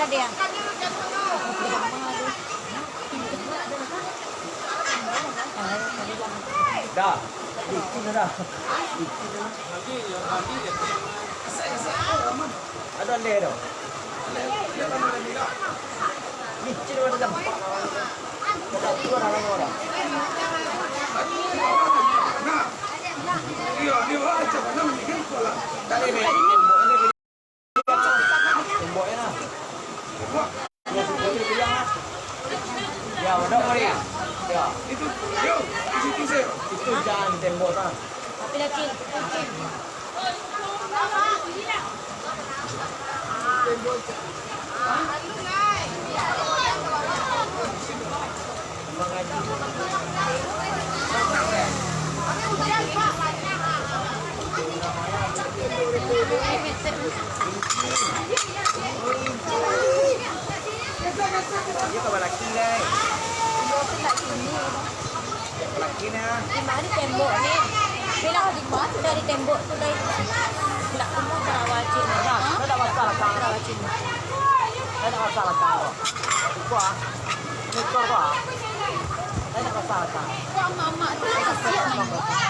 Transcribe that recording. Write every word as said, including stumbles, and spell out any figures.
Dah. Licin dah. Licin dah. Ado leh tu. Licin dah dampak. Dah tu dah lama dah. Nah. Iyo, ni orang macam mana mendingan sekolah. Tak boleh, boleh. Tembok e nah. Ya, udah mari. Ya. Itu, yo, di situ saja. Itu jan tembok nah. Tapi lagi, lagi. Iyo, kawan laki, guys. Iyo, tu laki ni. Laki ni, ah. Di mana tembok ni? Bilang di mana tu dari tembok tu, dari nak kumuh karawajin. Nah, saya tak pasal lah, Kak. Karawajin. Saya tak pasal lah, Kak. Buka. Motor, Kak. Saya tak pasal lah, Kak. Buat mamak tu, kasihan.